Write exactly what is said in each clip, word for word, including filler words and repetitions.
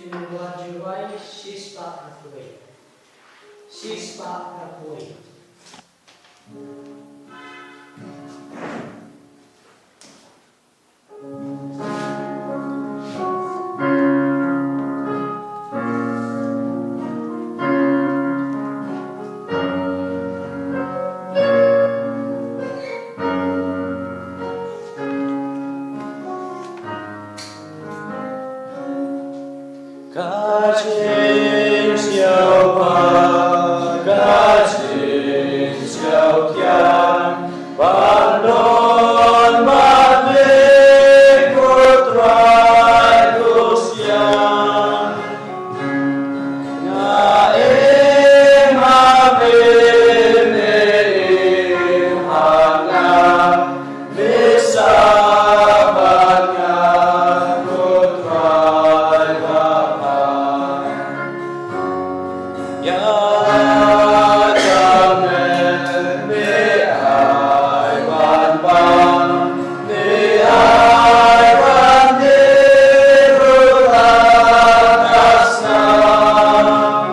Wat ju rwai shispah hynriew. Shispah hynriew. Ka jingsngewbha, ka jingsngewthiang, ban don ban leh, ko Trai ko Siang. Nga ïeng ha me, me ïeng ha nga, me sah bad nga, ko Trai Baba. Ïa ka me, me ai ban bang, me ai ban dei ruh ha ka snam.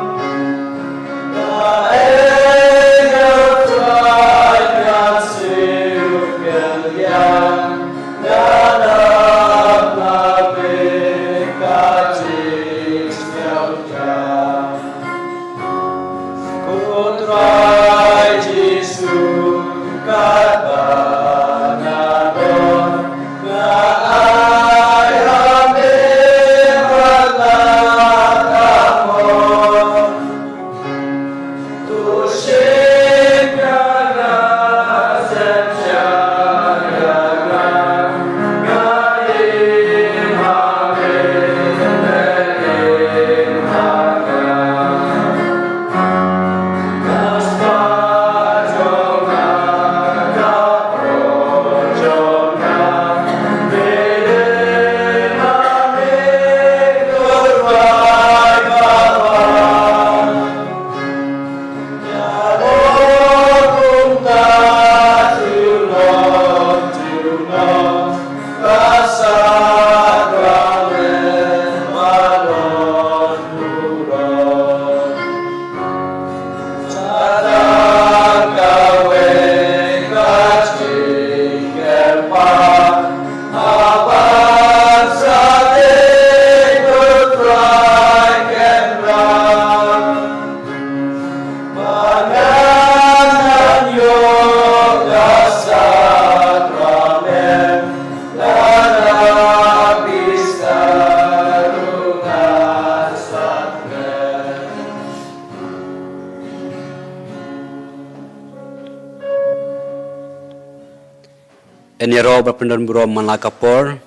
Yn ïaroh bad pyndon burom man la ka por.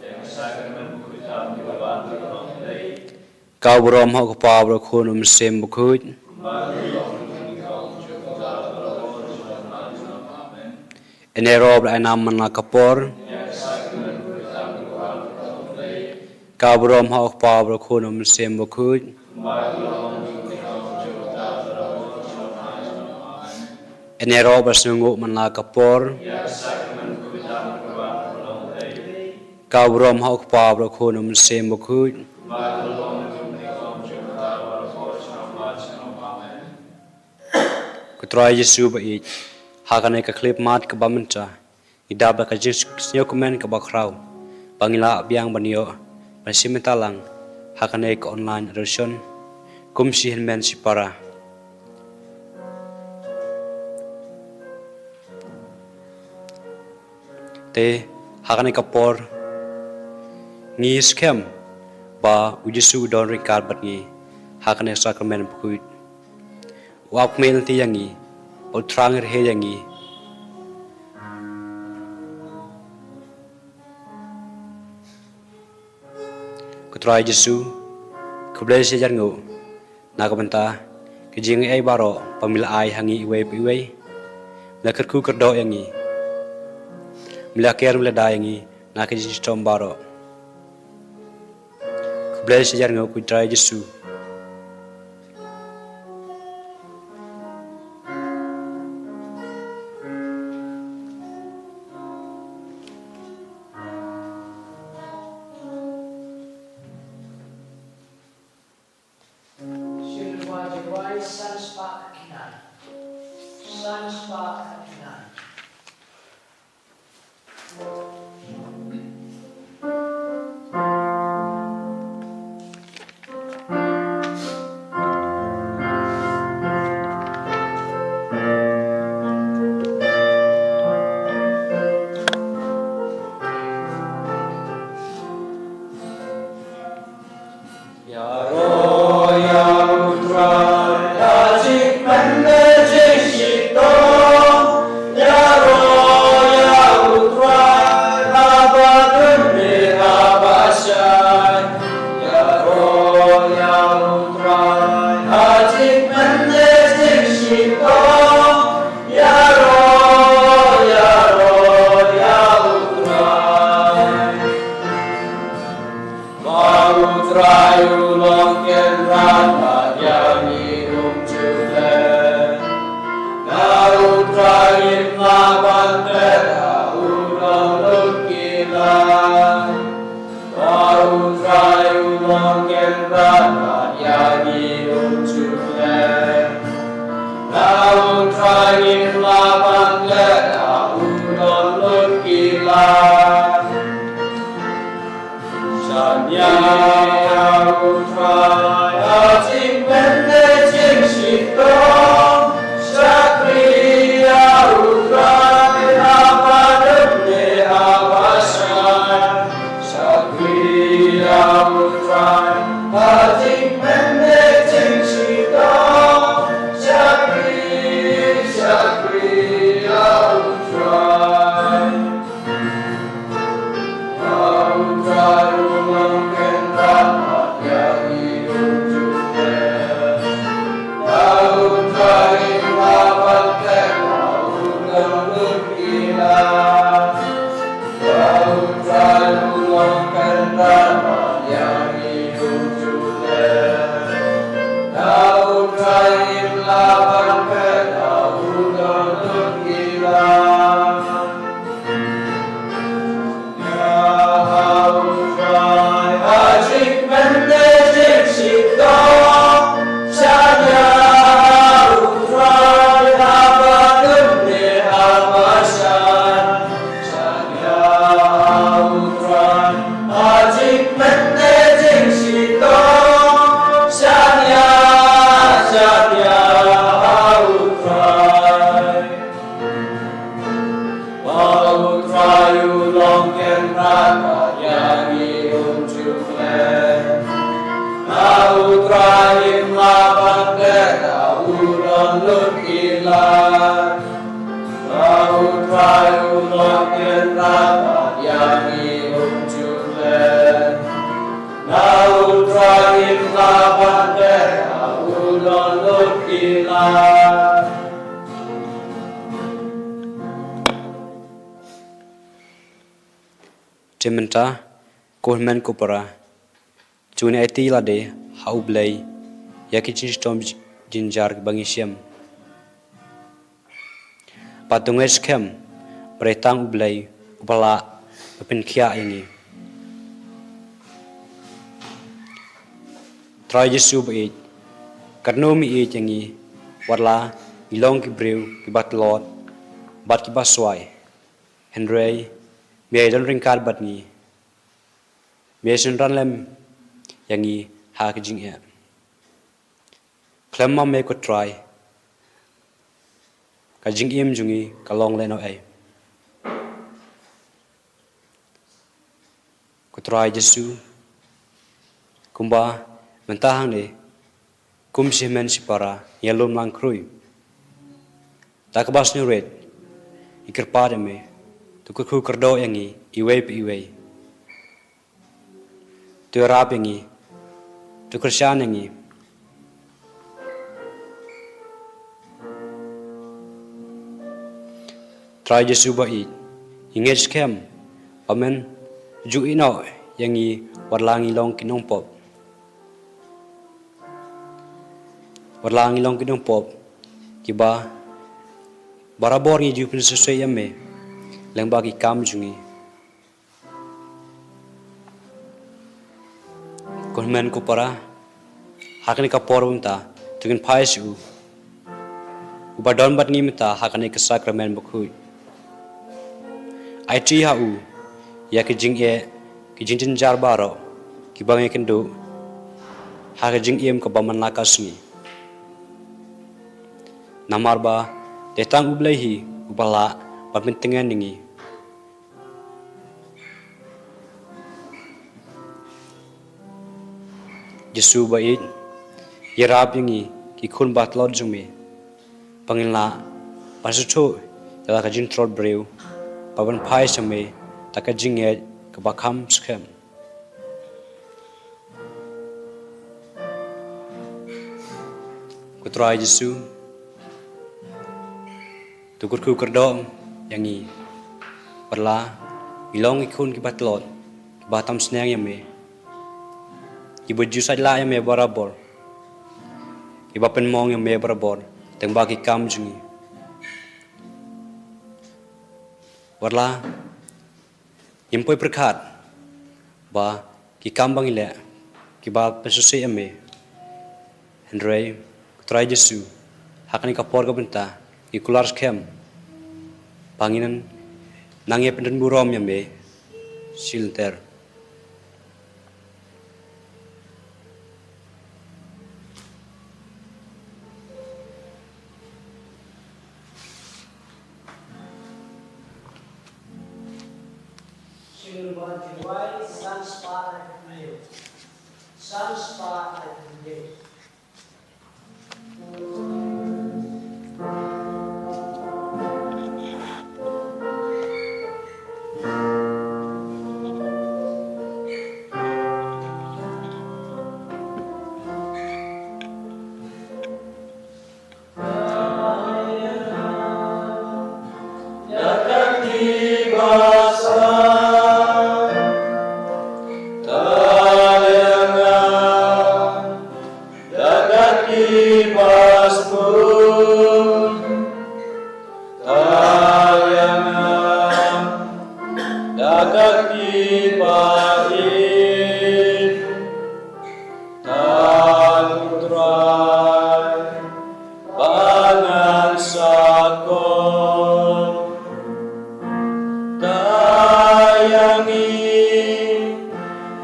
Ka burom ha u Kpa bad u Khun u Mynsiem Bakhuid. Yn ïaroh bad ai nam man la ka por. Ka burom ha u Kpa bad u Khun u Mynsiem Bakhuid. Yn ïaroh bad sngewnguh man la ka por. Ka burom ha u Kpa bad u Khun u Mynsiem Bakhuid. Ko Trai Jisu ba ïeit, ha kane ka khyllipmat kaba mynta, ngi dap da ka jingsngewkmen kaba khraw ba ngi lah biang ban ïoh ban shim bynta lang ha kane ka online adoration kum shi hynmen shi para. Te ha kane ka por ngi skhem ba u Jisu u don ryngkat bad ngi ha kane ka sakramen bakhuid. U ap khmih lynti ïa ngi, u thrang rhei ïa ngi. Ko Trai Jisu, khublei shi hajar nguh na ka bynta ki jingaiei baroh ba mi la ai ha ngi iwei pa iwei. Mi la kyrkhu kyrdoh ïa ngi, mi la ker mi la da ïa ngi na ki jingshitom baroh. Khublei shi hajar nguh ko Trai Jisu. San spah ka khynnah. San spah ka khynnah. Ïaroh ïa U Trai ha jingkmen ne jingshitom. Ïaroh ïa U Trai haba dum ne haba shai. Ïaroh ïa U Trai ha jingkmen ne jingshitom. Ïaroh, ïaroh ïa U Trai. Ba U Trai u long kynrad bad ïa ngi um ju klet. Na U Trai ngim lah ban klet, ha u don lut ki lad. Ba U Trai u long kynrad bad ïa ngi um ju klet. Na U Trai ngim lah ban klet, ha u don lut ki lad. Shaniah ïa U Trai ha jingkmen ne jingshitom. Shakri ïa U Trai haba dum ne haba shai. Shakri ïa U Trai ha jingkmen ne jingshitom. Shakri, shakri ïa U Trai. Ba U Trai u long kynrad bad ïa ngi um ju klet. Na U Trai ngim lah ban klet, ha u don lut ki lad. Ba U Trai u long kynrad bad ïa ngi um ju klet. Na U Trai ngim lah ban klet, ha u don lut ki lad. Te mynta, ko hynmen ko para, to ngin aiti lade ha U Blei ïa ki jingshitom jynjar kiba ngi shem. Bad to ngeit skhem ba dei tang U Blei uba lah ban pynkhiah ïa ngi. Trai Jisu ba ïeit, katno me ïeit ïa ngi, wat la ngi long ki briew kiba tlot bad kiba swai. Hynrei me ïai don ryngkat bad ngi. Me ïai synran lem ïa ngi ha ka jingeh. Khlem ma me ko Trai, ka jingim jong ngi ka long lehnohei. Ko Trai Jisu, kumba mynta hangne, kum shi hynmen shi para ngi ïalum lang khrui. Da kaba sngewrit ngi kyrpad ïa me, to kyrkhu kyrdoh ïa ngi iwei pa iwei. To ïarap ïa ngi, to kyrshan ïa ngi. Trai Jisu ba ïeit, ngi ngeit skhem ba men ju ïehnoh ïa ngi wat la ngi long ki nongpop. Wat la ngi long ki nongpop kiba barabor ngi ju pynsngewsih ïa me lyngba ki kam jong ngi. Ko hynmen ko para, ha kane ka por mynta, To ngin phai sha u, uba don bad ngi mynta ha kane ka sakramen bakhuid. Aiti ha u ïa ki jingeh, ki jingjynjar baroh kiba ngi kynduh ha ka jingim kaba man la ka sngi. Namar ba dei tang U Blei hi uba lah ban pyntngen ïa ngi. Jisu ba ïeit, ïarap ïa ngi ki khun ba tlot jong me, ba ngin lah ban sngewthuh ïa la ka jingtlot briew, bad ban phai sha me da ka jingngeit kaba kham skhem. Ko Trai Jisu, to kyrkhu kyrdoh ïa ngi, ba la ngi long ki khun kiba tlot, kiba tam sneng ïa me, kiba ju saitlah ïa me barabor, kiba pynmong ïa me barabor tang ba ki kam jong ngi. Wat la ngim poi pyrkhat ba ki kam ba ngi leh kiba pynsngewsih ïa me. Hynrei ko Trai Jisu, ha kane ka por ka bynta ngi kular skhem ba ngin nang ïa pyndon burom ïa me shilynter. Tang U Trai ba ngan sa khot. Tang ïa ngi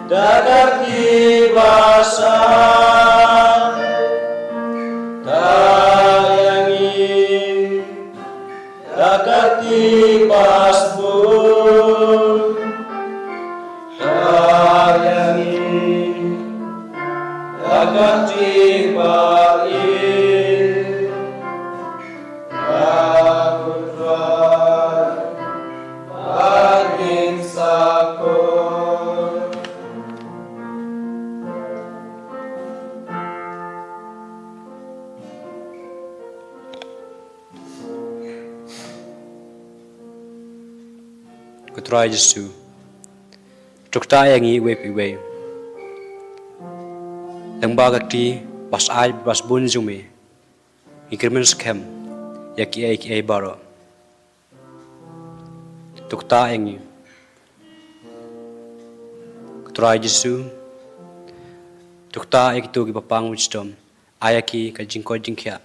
da ka kti ba sah. Tang ïa ngi da ka kti ba sbun. Tang ïa ngi da ka kti ba ïeit. Tang U Trai ba ngin sa khot. Ko Trai Jisu, to ktah ïa ngi iwei pa iwei. Lyngba ka kti ba sah bad ba sbun jong me, ngi kyrmen skhem ïa kiei kiei baroh. To ktah ïa ngi. Ko Trai Jisu, to ktah ïa kito kiba pang ba shitom. Ai ïa ki ka jingkoit jingkhiah.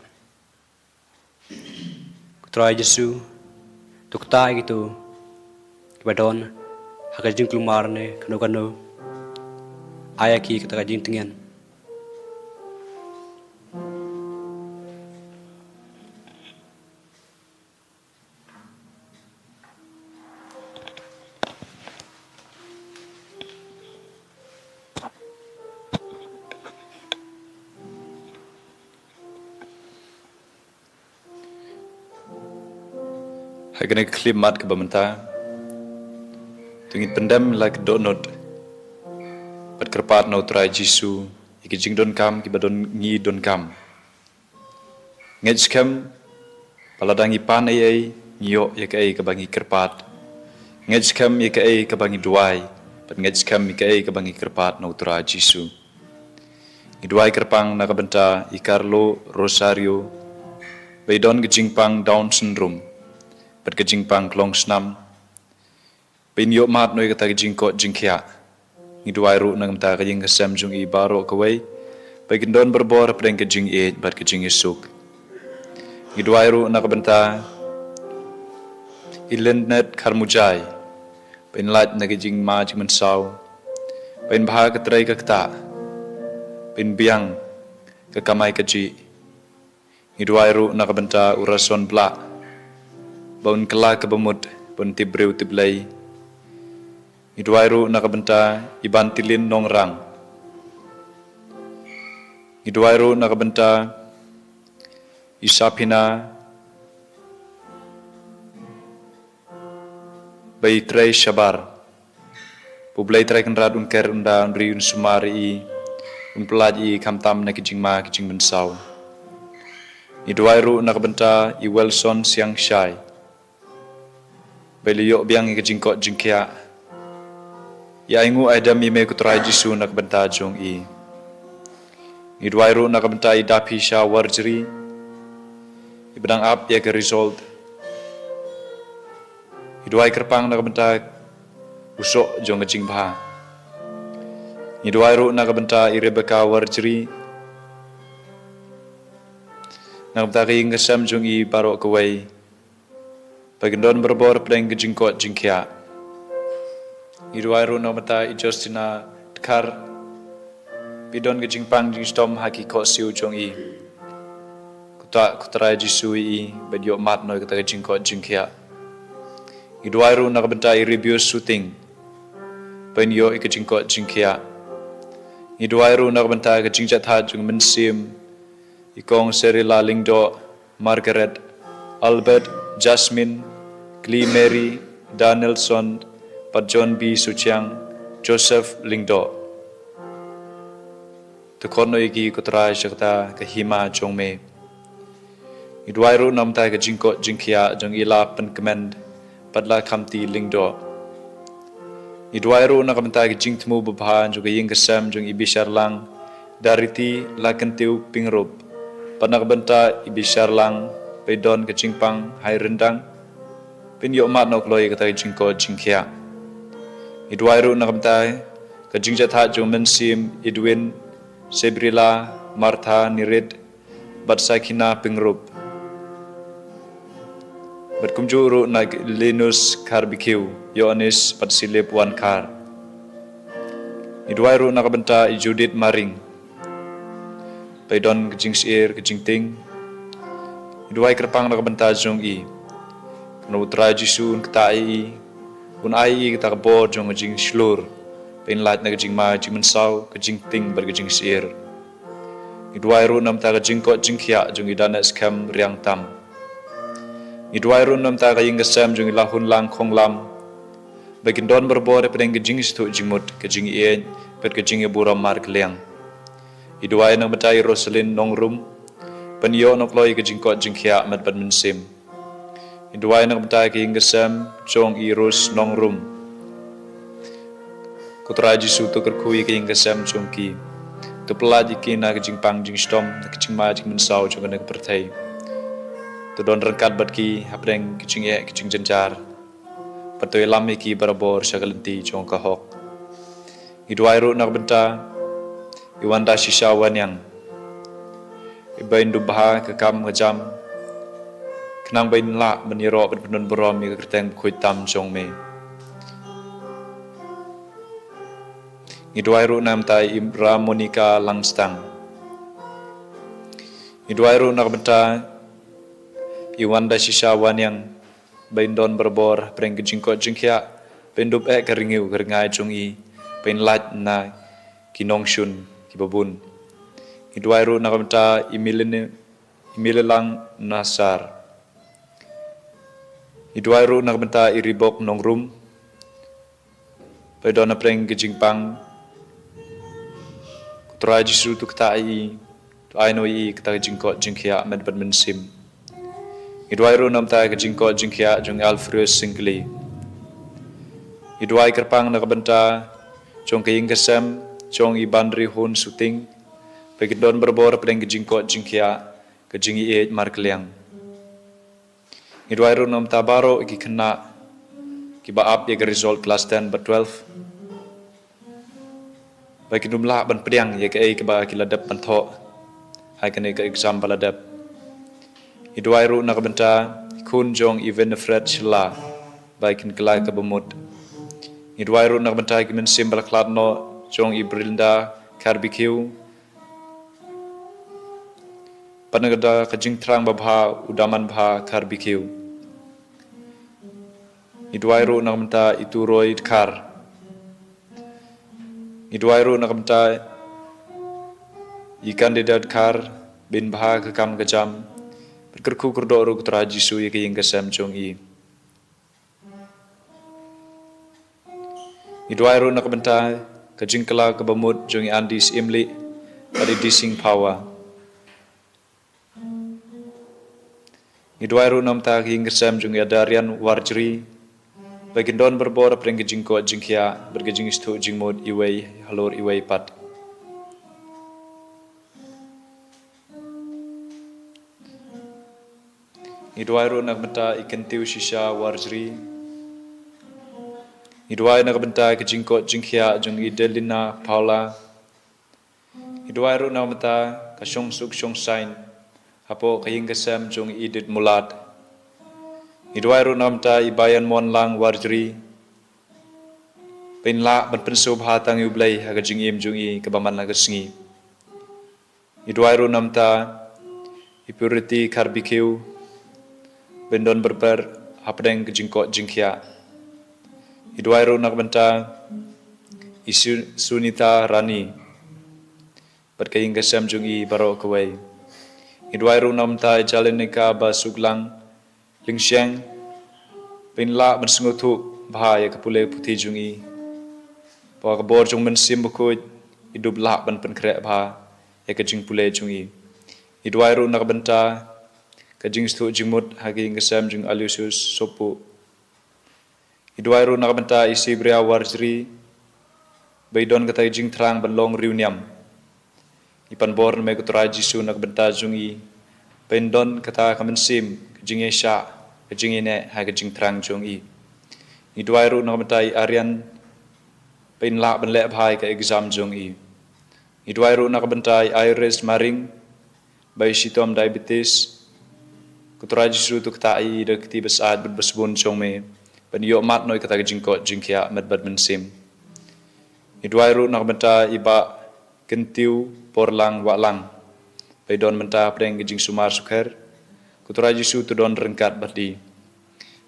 Ko Trai Jisu, to ktah ïa kito kiba don ha ka jingkulmar ne kano kano. Ai ïa ki kata ka jingtngen. Ha kane ka khyllipmat kaba mynta, to ngin pyndem la ka dohnud bad kyrpad na U Trai Jisu ïa ki jingdonkam kiba don ngi donkam. Ngeit skhem ba lada ngi pan ei ei, ngi ïoh ïa kaei kaba ngi kyrpad. Ngeit skhem ïa kaei kaba ngi duwai, bad ngeit skhem ïa kaei kaba ngi kyrpad na U Trai Jisu. Ngi duwai kyrpang na ka bynta i Carlo Rosario, ba i don ka jingpang Down syndrome bad ka jingpang klong snam. Ba in ïoh mad noh ïa kata ka jingkoit jingkhiah. Ngi duwai ruh na ka bynta ka ïing ka sem jong i baroh kawei, Ba kin don barabor hapdeng ka jingïeit bad ka jingïasuk. Ngi duwai ruh na ka bynta i Lyndet Kharmujai, ba in lait na ka jingma jingmynsaw, ba in bha ka trei ka ktah, ba in biang ka kamai kajih. Ngi duwai ruh na ka bynta u Rason Blah, ba un kylla kaba mut, ba un tip briew tip Blei. Ngi duwai ruh na ka bynta i Bantilin Nongrang. Ngi duwai ruh na ka bynta i Saphina, ba i trei shabar. Ba U Blei Trai Kynrad un ker, un da, un ri, un sumar ïa i, un pyllait ïa i khamtam na ki jingma ki jingmynsaw. Ngi duwai ruh na ka bynta i Wilson Siangshai, ba i la ïoh biang ïa ka jingkoit jingkhiah. Ïa ainguh aidem ïa me ko Trai Jisu na ka bynta jong i. Ngi duwai ruh na ka bynta i Daphisha Warjri, iba dang ap ïa ka result. Ngi duwai kyrpang na ka bynta u soh jong ka jingbha. Ngi duwai ruh na ka bynta i Rebecca Warjri, na ka bynta ka ïing ka sem jong i baroh kawei, ba kin don barabor hapdeng ka jingkoit jingkhiah. Ngi duwai ruh na ka bynta i Justina Dkhar, ba i don ka jingpang jingshitom ha ki khohsiew jong i. Khublei ko Trai Jisu ïa i, ba in ïoh mad noh ïa kata ka jingkoit jingkhiah. Ngi duwai ruh na ka bynta i Rebius Suting, ba in ïoh ïa ka jingkoit jingkhiah. Ngi duwai ruh na ka bynta ka jingjahthait jong u mynsiem, i Kong Serila Lyngdoh, Margaret, Albert, Jasmine, Kli Mary, Danielson, bad John B Suchiang, Joseph Lyngdoh. To khot noh ïa ki ko Trai sha kata ka hima jong me. Ngi duwai ruh na ka bynta ka jingkoit jingkhiah jong i La Pynkmen bad La Khamti Lyngdoh. Ngi duwai ruh na ka bynta ka jingthmu babha jong ka ïing ka sem jong i Bisharlang Dariti Lakyntew Pyngrope, bad na ka bynta i Bisharlang ba i don ka jingpang ha i ryndang, ba in ïoh mad noh kloi ïa kata ka jingkoit jingkhiah. Ngi duwai ruh na ka bynta ka jingjahthait jong u mynsiem Edwin, Sebrila, Martha Nirit, bad Sakina Pyngrope. Bad kumjuh ruh na Linus Kharbikiew, Ïoannis bad Silip Wankhar. Ngi duwai ruh na ka bynta i Judith Maring, ba i don ka jingsyier ka jingtieng. Ngi duwai kyrpang na ka bynta jong i. Kumno U Trai Jisu un ktah ïa i, un ai ïa i kata ka bor jong ka jingshlur, ba in lait na ka jingma jingmynsaw, ka jingtieng bad ka jingsyier. Ngi duwai ruh na ka bynta ka jingkoit jingkhiah jong i Danet Skhem Riangtam. Ngi duwai ruh na ka bynta ka ïing ka sem jong i Lahunlang Khonglam, ba kin don barabor hapdeng ka jingsngewthuh jingmut, ka jingïeit bad ka jingïaburom markylliang. Ngi duwai na ka bynta i Rosalyn Nongrum, ba in ïoh noh kloi ïa ka jingkoit jingkhiah met bad mynsiem. Ngi duwai na ka bynta ka ïing ka sem jong i Rose Nongrum. Ko Trai Jisu, to kyrkhu ïa ka ïing ka sem jong ki. To pyllait ïa ki na ka jingpang jingshitom, na ka jingma jingmynsaw jong kane ka pyrthei. To don ryngkat bad ki hapdeng ka jingeh ka jingjynjar, bad to ïalam ïa ki barabor sha ka lynti jong ka hok. Ngi duwai ruh na ka bynta i Wanda Shisha Wanniang, ba in dup bha ka kam ka jam, khnang ba in lah ban ïaroh bad pyndonburom ïa ka kyrteng bakhuid tam jong me. Ngi duwai ruh na ka bynta i Ram Monica Langstang. Ngi duwai ruh na ka bynta i Wanda Shisha Wanniang, ba in don barabor hapdeng ka jingkoit jingkhiah, ba in dup eh ka rngiew ka rngai jong i, ba in lait na ki nongshun kiba bun. Ngi duwai ruh na ka bynta i Milene-, i Milelang Nasar. Ngi duwai ruh na ka bynta i Ribok Nongrum, ba i don hapdeng ka jingpang. Ko Trai Jisu, to ktah ïa i, to ai noh ïa i kata ka jingkoit jingkhiah met bad mynsiem. Ngi duwai ruh na ka bynta ka jingkoit jingkhiah jong i Alfred Syngkli. Ngi duwai kyrpang na ka bynta jong ka ïing ka sem jong i Banrihun Suting, ba kin don barabor hapdeng ka jingkoit jingkhiah, ka jingïeit markylliang. Ngi duwai ruh na ka bynta baroh ki khynnah kiba ap ïa ka result klas ten bad twelve. ba kin ym lah ban pdiang ïa kaei kaba ki la dep ban thoh ha kane ka exam ba la dep. Ngi duwai ruh na ka bynta i khun jong i Winifred Shylla ba kin kylla kaba mut. Ngi duwai ruh na ka bynta ki mynsiem ba la khlad noh jong i Brinda Kharbikiew, bad na ka bynta ka jingthrang babha u Damanbha Kharbikiew. Ngi duwai ruh na ka bynta i Turoi Dkhar. Ngi duwai ruh na ka bynta i Candida Dkhar, ba in bha ka kam ka jam. Bad kyrkhu kyrdoh ruh ko Trai Jisu ïa ka ïing ka sem jong i. Ngi duwai ruh na ka bynta ka jingkylla kaba mut jong i Andy Syiemlieh bad i Dising Phawa. Ngi duwai ruh na ka bynta ka ïing ka sem jong i Adarian Warjri, ba kin don barabor hapdeng ka jingkoit jingkhiah bad ka jingïasyllok jingmut iwei halor iwei pat. Ngi duwai ruh na ka bynta i Kyntiew Shisha Warjri. Ngi duwai na ka bynta ka jingkoit jingkhiah jong i Delina Paula. Ngi duwai ruh na ka bynta ka shongsuk shongsaiñ hapoh ka ïing ka sem jong i Edith Mulat. Ngi duwai ruh na ka bynta i Bayan Monlang Warjri, ba in lah ban pynsngewbha tang ïa u Blei ha ka jingim jong i kaba man la ka sngi. Ngi duwai ruh na ka bynta i Purity Kharbikiew, ba in don barabor hapdeng ka jingkoit jingkhiah. Ngi duwai ruh na ka bynta i Su-, Sunita Rani bad ka ïing ka sem jong i baroh kawei. Ngi duwai ruh na ka bynta i Jalinika Basuklang Lyngsheng, ba in lah ban sngewthuh bha ïa ka pule puthi jong i, ba ka bor jong u Mynsiem Bakhuid i dup lah ban pynkhreh bha ïa ka jingpule jong i. Ngi duwai ruh na ka bynta ka jingïasyllok jingmut ha ka ïing ka sem jong i Aloysius Sopuh. Ngi duwai ruh na ka bynta i Sibria Warjri, ba i don kata ka jingthrang ban long riewniam. Ngi pan bor na me ko Trai Jisu na ka bynta jong i, ba in don kata ka mynsiem ka jingïaishah, ka jingïaineh ha ka jingthrang jong i. Ngi duwai ruh na ka bynta i Aryan, ba in lah ban leh bha ïa ka exam jong i. Ngi duwai ruh na ka bynta i Iris Maring, ba i shitom diabetes. Ko Trai Jisu, to ktah ïa i da ka kti basad bad basbun jong me, ban ïoh mad noh ïa kata ka jingkoit jingkhiah met bad mynsiem. Ngi duwai ruh na ka bynta i Bah Kyntiew Porlang Wahlang, ba i don mynta hapdeng ka jingsumar sukher. Ko Trai Jisu, to don ryngkat bad i.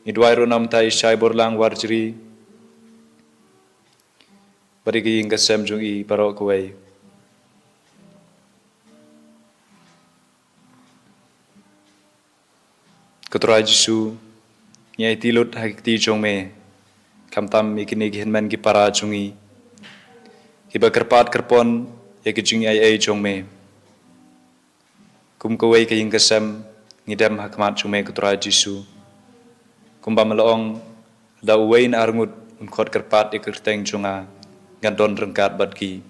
Ngi duwai ruh na ka bynta i Shai Borlang Warjri bad ïa ka ïing ka sem jong i baroh kawei. Ko Trai Jisu, ngi aiti lut ha ki kti jong me, khamtam ïa kine ki hynmen ki para jong i, kiba kyrpad kyrpon ïa ki jingaiei jong me. Kum kawei ka ïing ka sem, ngi dem ha khmat jong me ko Trai Jisu. Kumba me la ong, lada uwei na arngut un khot kyrpad ïa ka kyrteng jong nga, ngan don ryngkat bad ki.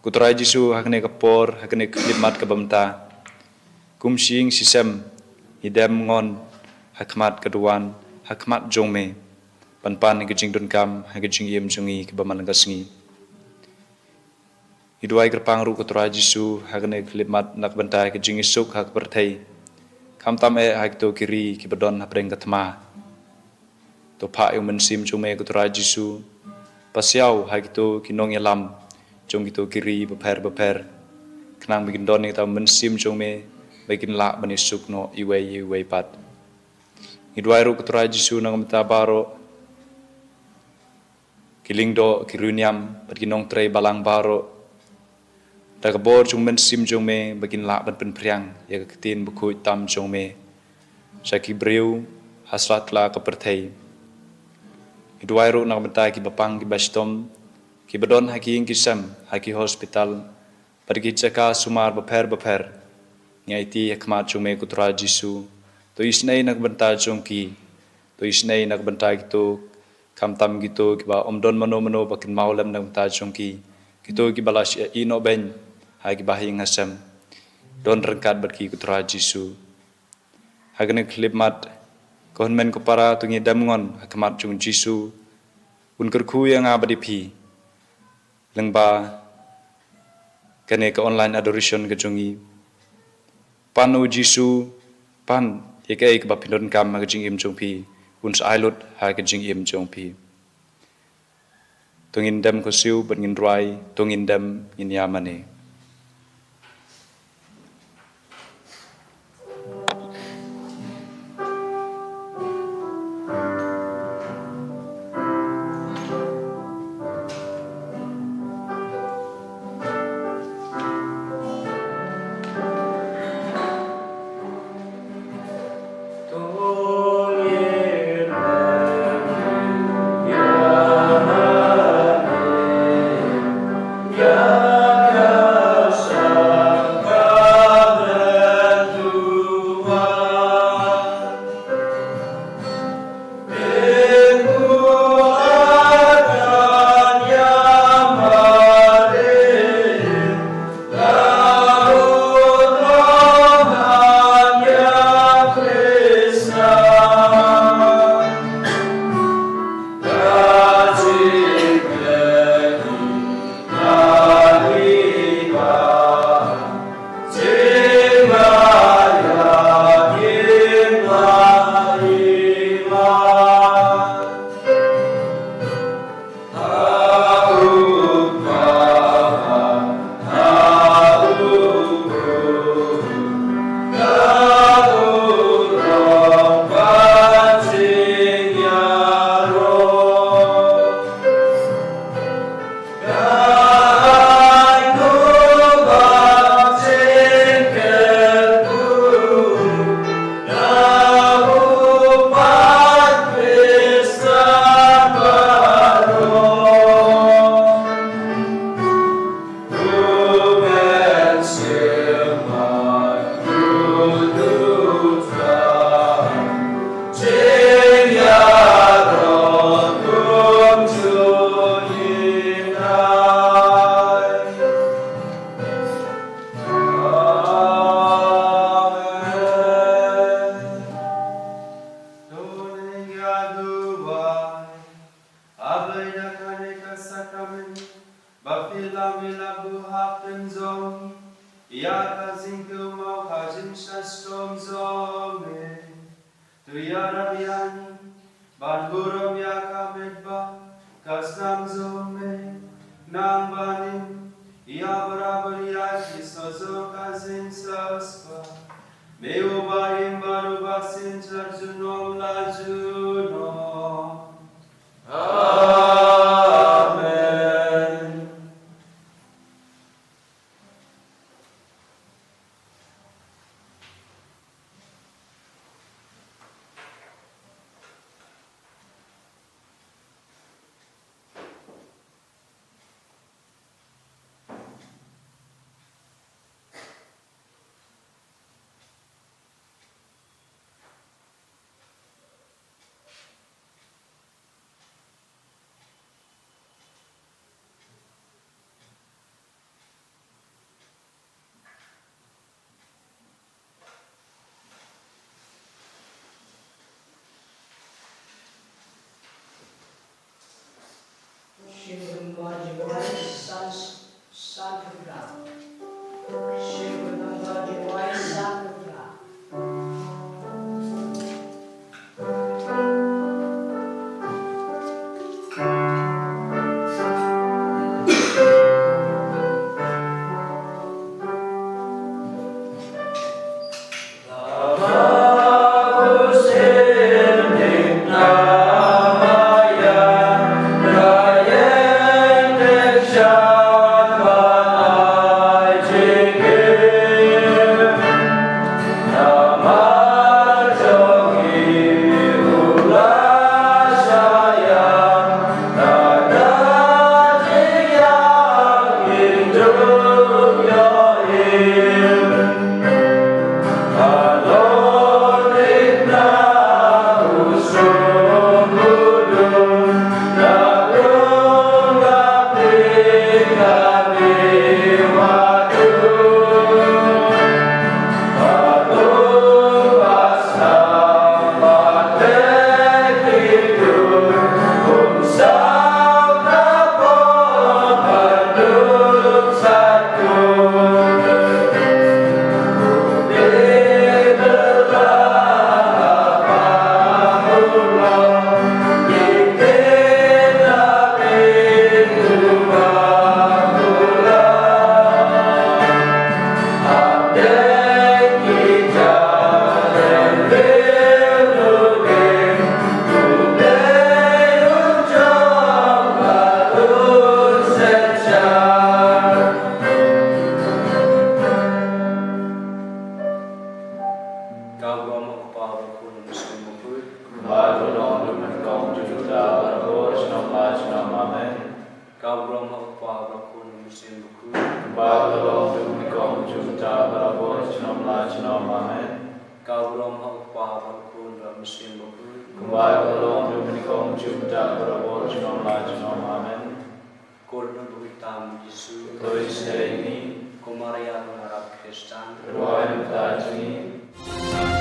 Ko Trai Jisu, ha kane ka por, ha kane ka khyllipmat kaba mynta, kum shi ïing shi sem, ngi dem ngon ha khmat ka duwan, ha khmat jong me, ban pan ïa ka jingdonkam ha ka jingim jong ngi kaba man la ka sngi. Ngi duwai kyrpang ruh ko Trai Jisu, ha kane ka khyllipmat na ka bynta ka jingïasuk ha ka pyrthei, khamtam eh ha kito ki ri kiba don hapdeng ka thma. To phah ïa u Mynsiem jong me ko Trai Jisu, pasiaw ha kito ki nongïalam jong kito ki ri bapher bapher, khnang ba kin don ïa kata u Mynsiem jong me, ba kin lah ban ïasuk noh iwei ïa iwei pat. Ngi duwai ruh ko Trai Jisu na ka bynta baroh ki lyngdoh, ki riewniam bad ki nongtrei balang baroh, da ka bor jong u Mynsiem jong me, ba kin lah ban pynphriang ïa ka ktien bakhuid tam jong me sha ki briew ha sla tla ka pyrthei. Ngi duwai ruh na ka bynta kiba pang kiba shitom, kiba don ha ki ïing ki sem, ha ki hospital bad ki jaka sumar bapher bapher. Ngi aiti ha khmat jong me ko Trai Jisu, to isynei na ka bynta jong ki, to isynei na ka bynta kito, khamtam kito kiba ym don mano mano ba kynmaw lem na ka bynta jong ki, kito kiba la shah ïeh noh beiñ ha kiba ha ïing ha sem. Don ryngkat bad ki ko Trai Jisu. Ha kane ka khyllipmat, ko hynmen ko para, to ngi dem ngon ha khmat jong u Jisu, un kyrkhu ïa nga bad ïa phi, lyngba kane ka online adoration ka jong ngi. Pan, O Jisu, pan, ïa kaei kaba phin donkam ha ka jingim jong phi, un sa ai lut ha ka jingim jong phi. To ngin dem ko siew bad ngin rwai, to ngin dem ngin ïa mane. Amen. To ngin ïa duwai. A Blei, na kane ka sakramen ba phi la mih la buh hapdeng jong ngi ïa ka jingkynmaw ka jingshah shitom jong me, to ïarap ïa ngi ban burom ïa ka met bad ka snam jong me, nang ban im ïa barabor ïa ki soh jong ka jingsiewspah. Me uba im bad uba synshar junom la junom. Amen. Kpa bad Khun bad Mynsiem Bakhuid. Kumba ka long, mynnyngkong, mynta, barabor, junom la junom. Amen. Ka burom ha u Kpa bad u Khun bad u Mynsiem Bakhuid. Kumba ka long, mynnyngkong, mynta, barabor, junom la junom. Amen. Ko Ri Nongpynim tam Jisu. To ïeit ïa ngi. Ko Maria Kynrad Khristan. Duwai namar jong ngi.